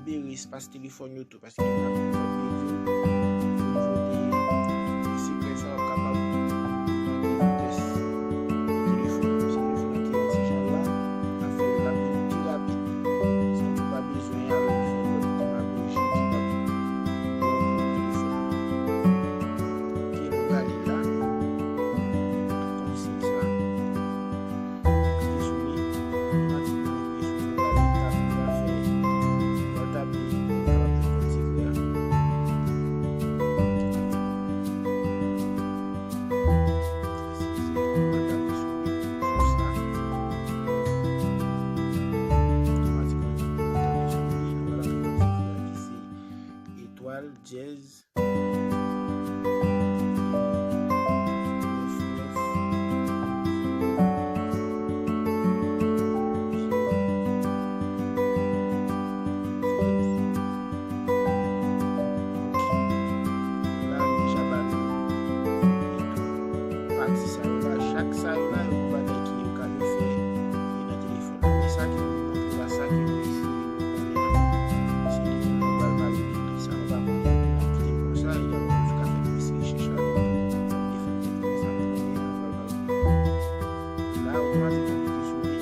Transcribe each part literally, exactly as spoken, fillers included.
espere espas telefòn yo tou, paske gen anpil moun k ap pèdi nivo de sekrè sa, w ap kapab ogmante vitès telefòn nan. Si telefòn nan te yon ti jan lan, n ap fè l ap vin pi rapid, san ke w pa bezwen al fè lòt demagoji ki p ap bon pou telefòn nan. Ok, nou prale la. Konsi sa. Klike sou li. Otomatikman, klike sou li. Nou prale tap, nou pral fè pòtab li, nou kapab jwenn kòd sekrè a. Eskize, nou pral tape sou li. Sou sa. Otomatikman, nou tape sou li, nou pral jwenn kòd sekrè a ki se etwal, dyèz, pati sa yo la, chak sa yo la, yo gon bagay ki yo ka yo fè, e nan telefòn. Men sa ke nou montre la, sa ke nou eseye pou konnen an, se li menm nou pral pale de li. Sa nou pa konnen, nou ap kite l konsa, e apre nou ka fè plis rechèch ladan pou nou defini sa nou konnen an, nou pral pale de li. La, otomatikman, nou klike sou li,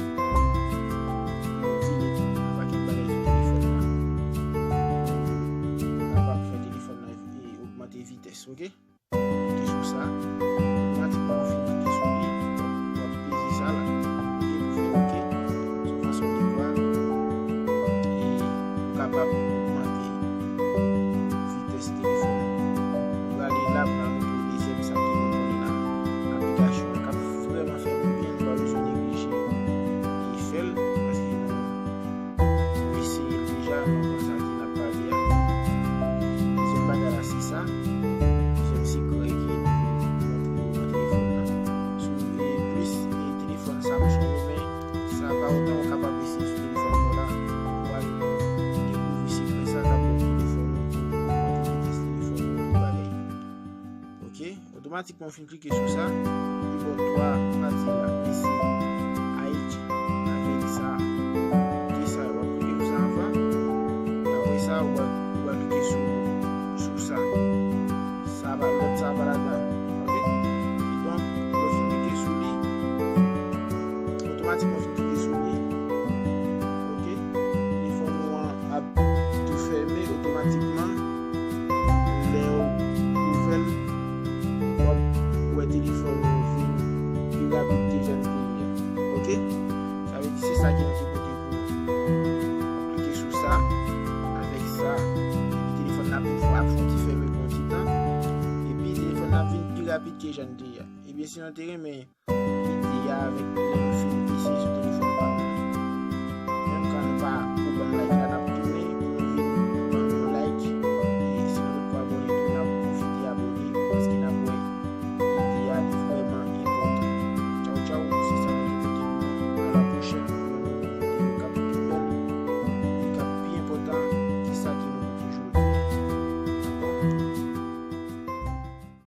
nou delete yon pakèt bagay sou telefòn nan. Nou kapab fè telefòn nan, e, ogmante vitès, ok? Klike sou sa. Otomatikman, w fin klike sou li, w ap, w ap peze sa la. Ok, pou fè ok. Se yon fason de kwa, e, ou kapab ogmante vitès telefòn. Nou prale la, m pral montre w dezyèm sa ki nou konnen la. Aplikasyon an k ap vrèman fè nou byen, nou pa bezwen neglije e fè l, paske nou Mwen eseye l deja, mwen konn sa ke n ap pale a. Dezyèm bagay la, se sa. Dezyèm sekrè ki montre yo nan telefòn nan. Si w vle plis, e telefòn Samsung yo, men sa pa otan ou kapab eseye sou telefòn mwen la. Ou al dekouvri sekrè sa k ap bon pou telefòn ou, pou ogmante vitès telefòn ou, pou bagay. Ok, otomatikman w fin klike sou sa, li ba w twa pati la, men se H avèk sa, de sa yo. W ap klike sou sa anvan, apre sa, w ap, w ap klike sou, sou sa. Sa pa, lòt sa pa ladan. Ok? Kidonk, lè w fin klike sou li, otomatikman w fin klike sou li. Ok? Telefòn ou an ap tou fèmen otomatikman. Lè w ouvè l, w ap wè telefòn ou vin pi rapid ke jan l te ye a. Ok? Sa vle di se sa ki nan ti kote pou w. W ap klike sou sa, avèk sa, epi telefòn nan ap vin fè, ap fè yon ti fèmen pou yon ti tan, epi telefòn nan ap vin pi rapid ke jan l te ye a. Ebyen, si nou te renmen ide a avèk lè nou fin eseye sou telefòn